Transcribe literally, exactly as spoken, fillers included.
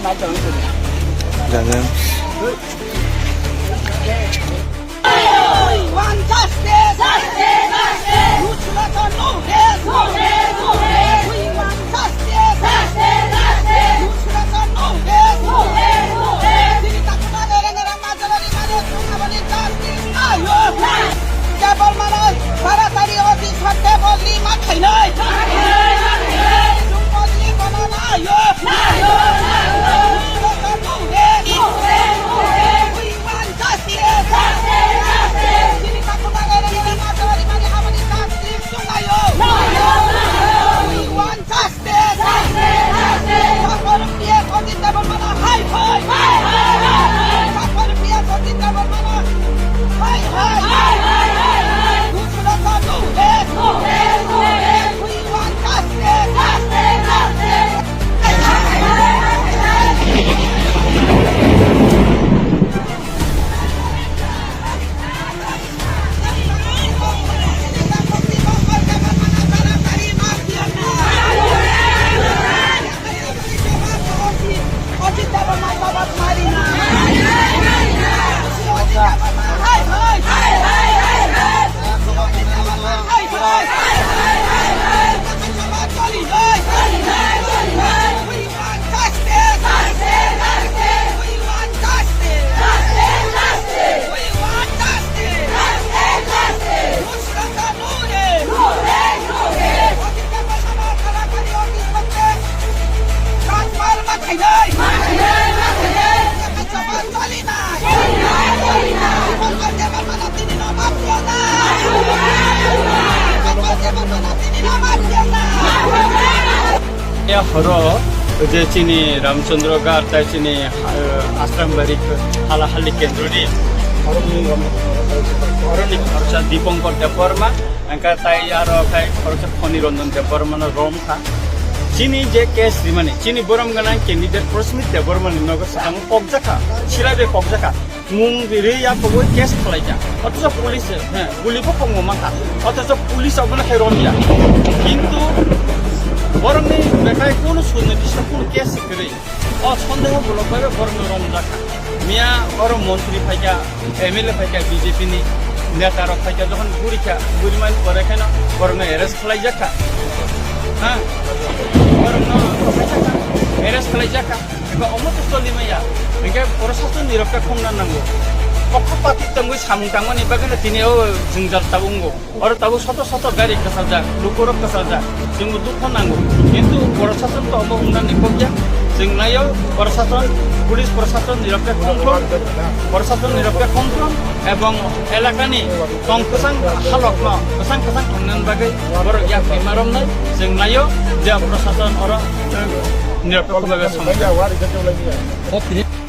Jaga. We want justice! Justice! Justice! Lose Raja, no rest! No rest! No rest! We want justice! Justice! Justice! Lose Raja, no rest! No rest! No rest! Chini takhukma rereng rang majora rimani thwngmani justice nayo! Debbarmano taratari office o table ni ma khainai! Chwng bodli kono nayo! Lose Raja, no rest! No rest! No rest! We want justice! Justice! Justice! Chini takhukma rereng rang majora rimani habani justice chwng nayo! We want justice! Justice! Justice! Sakor P S Ajit Debbarmano hai hai! Hai hai! Hai hai! Sakor P S Ajit Debbarmano hai hai! Hai hai! Hai hai! Lose Raja, no rest! No rest! No rest! We want justice! Justice! Justice! Justice! Justice! Justice! We want justice! Justice! Justice! Lose Raja, no rest! No rest! No rest! Ajit Debbarmano taratari office o transfer ma khainai! Ma khainai! Ma khainai! Choli nai! Choli nai! Choli nai! Sakor Debbarmano tini no maf diyo na! Sakor Debbarmano tini no maf diyo na! Ya horo je chini Ramchandra Ghat tai chini, eh, Ashram Bari Hala Hali Kendroni horoni khoroksa Dipankar Debbarma, angka tai aro khai khoroksa Khoni Ranjan Debbarma no rom kha. Chini je case rimani, chini borom ganang candidate Prasmit Debbarma ni nogo swkang kokjakha, silai bai kokjakha. Mung ri ya pogwi case khlaijak. Othocho police, he, guli bo khokmo mankha. Othocho police abono khai romya. Kintu borokni bekhai kono sunirtisto kono case kwrwi. O sondeho mulok bai borokno romjak. Miya oro montri phaikha, M L A phaikha, B J P ni neta rok phaikha, jokhon gurikha, gurimani pore kheno borokno arrest khlaijakha. Ha? Borokno arrest khlaijakha. Eba omo to choli maya. Hingke prosason ni rokta khongna nango. Kokha pati tongwi samung tangmani bagwi no tini o jwngjal tabungo. Oro tabuk soto soto gari kwchaljak, lukurok kwchaljak. Chwngbo dukho nango. Kintu prosason to omo wngna ni kokya. Chwng naio prosason, police prosason ni rokta khongthom, prosason ni rokta khongthom ebong elakani tong kwchang halokno kwchang kwchang tongnani bagwi borok yakni maromnai. Chwng naio je prosason oro niropekho bagwi samung.